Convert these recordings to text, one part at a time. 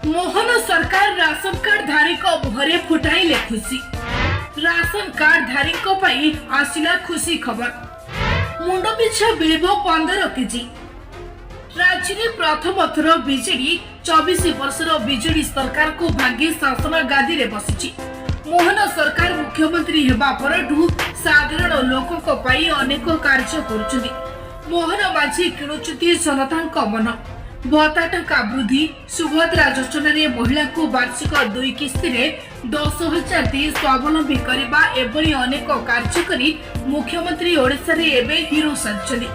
ମୋହନ ସରକାର ରାସନ କାର୍ଡଧାରୀଙ୍କ ମୁହଁରେ ଫୁଟାଇଲେ ଖୁସି। ରାସନ କାର୍ଡଧାରୀଙ୍କ ପାଇଁ ଆସିଲା ଖୁସି ଖବର। ମୁଣ୍ଡ ପିଛା ମିଳିବ 15 କେଜି। ରାଜ୍ୟରେ ପ୍ରଥମ ଥର ବିଜେଡି 24 ବର୍ଷର ବିଜେଡି ସରକାରକୁ ଭାଙ୍ଗି ଶାସନ ଗାଦିରେ ବସିଛି। ମୋହନ ସରକାର ମୁଖ୍ୟମନ୍ତ୍ରୀ ହେବା ପରଠୁ ସାଧାରଣ ଲୋକଙ୍କ ପାଇଁ ଅନେକ କାର୍ଯ୍ୟ କରୁଛନ୍ତି। ମୋହନ ମାଝୀ କିଣୁଛନ୍ତି ଜନତାଙ୍କ ମନ। ଭତ୍ତା ଟଙ୍କା ବୃଦ୍ଧି, ସୁଭଦ୍ରା ଯୋଜନାରେ ମହିଳାଙ୍କୁ ବାର୍ଷିକ ଦୁଇ କିସ୍ତିରେ 10,000 ଦେଇ ସ୍ୱାବଲମ୍ବୀ କରିବା, ଏଭଳି ଅନେକ କାର୍ଯ୍ୟ କରି ମୁଖ୍ୟମନ୍ତ୍ରୀ ଓଡ଼ିଶାରେ ଏବେ ହିରୋ ସାଜିଛନ୍ତି।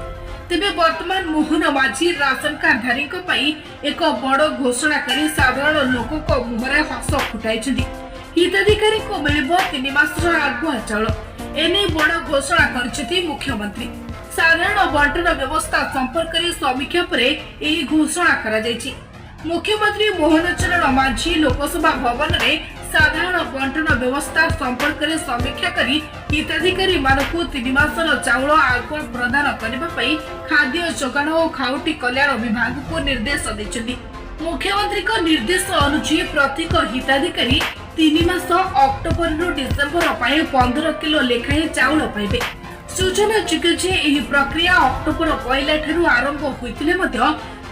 ତେବେ ବର୍ତ୍ତମାନ ମୋହନ ମାଝୀ ରାସନ କାର୍ଡଧାରୀଙ୍କ ପାଇଁ ଏକ ବଡ଼ ଘୋଷଣା କରି ସାଧାରଣ ଲୋକଙ୍କ ମୁହଁରେ ହସ ଫୁଟାଇଛନ୍ତି। ହିତାଧିକାରୀଙ୍କୁ ମିଳିବ 3 ମାସର ଆଗୁଆ ଚାଉଳ। ଏନେଇ ବଡ଼ ଘୋଷଣା କରିଛନ୍ତି ମୁଖ୍ୟମନ୍ତ୍ରୀ। ସାଧାରଣ ବଣ୍ଟନ ବ୍ୟବସ୍ଥା ସମ୍ପର୍କରେ ସମୀକ୍ଷା ପରେ ଏହି ଘୋଷଣା କରାଯାଇଛି। ମୁଖ୍ୟମନ୍ତ୍ରୀ ମୋହନ ଚରଣ ମାଝୀ ଲୋକସଭା ଭବନରେ ସାଧାରଣ ବଣ୍ଟନ ବ୍ୟବସ୍ଥା ସମ୍ପର୍କରେ ସମୀକ୍ଷା କରି ହିତାଧିକାରୀମାନଙ୍କୁ 3 ମାସର ଚାଉଳ ଆଗୁଆ ପ୍ରଦାନ କରିବା ପାଇଁ ଖାଦ୍ୟ ଯୋଗାଣ ଓ ଖାଉଟି କଲ୍ୟାଣ ବିଭାଗକୁ ନିର୍ଦ୍ଦେଶ ଦେଇଛନ୍ତି। ମୁଖ୍ୟମନ୍ତ୍ରୀଙ୍କ ନିର୍ଦ୍ଦେଶ ଅନୁଯାୟୀ ପ୍ରତ୍ୟେକ ହିତାଧିକାରୀ 3 ମାସ, ଅକ୍ଟୋବରରୁ ଡିସେମ୍ବର ପାଇଁ 15 କିଲୋ ଲେଖାଏଁ ଚାଉଳ ପାଇବେ। ସୂଚନାଯୋଗ୍ୟ ଯେ ଏହି ପ୍ରକ୍ରିୟା ଅକ୍ଟୋବର 1 ଠାରୁ ଆରମ୍ଭ ହୋଇଥିଲେ ମଧ୍ୟ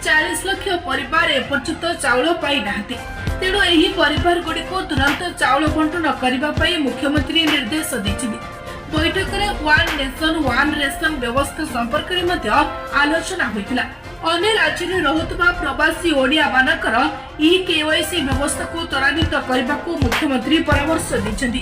40 ଲକ୍ଷ ପରିବାର ଏପର୍ଯ୍ୟନ୍ତ ଚାଉଳ ପାଇନାହାନ୍ତି। ତେଣୁ ଏହି ପରିବାରଗୁଡ଼ିକୁ ତୁରନ୍ତ ଚାଉଳ ବଣ୍ଟନ କରିବା ପାଇଁ ମୁଖ୍ୟମନ୍ତ୍ରୀ ନିର୍ଦ୍ଦେଶ ଦେଇଛନ୍ତି। ବୈଠକରେ ୱାନ୍ ନେସନ ୱାନ୍ ରେସନ ବ୍ୟବସ୍ଥା ସମ୍ପର୍କରେ ମଧ୍ୟ ଆଲୋଚନା ହୋଇଥିଲା। ଅନ୍ୟ ରାଜ୍ୟରେ ରହୁଥିବା ପ୍ରବାସୀ ଓଡ଼ିଆମାନଙ୍କର ଇ କେୱାଇସି ବ୍ୟବସ୍ଥାକୁ ତ୍ୱରାନ୍ୱିତ କରିବାକୁ ମୁଖ୍ୟମନ୍ତ୍ରୀ ପରାମର୍ଶ ଦେଇଛନ୍ତି।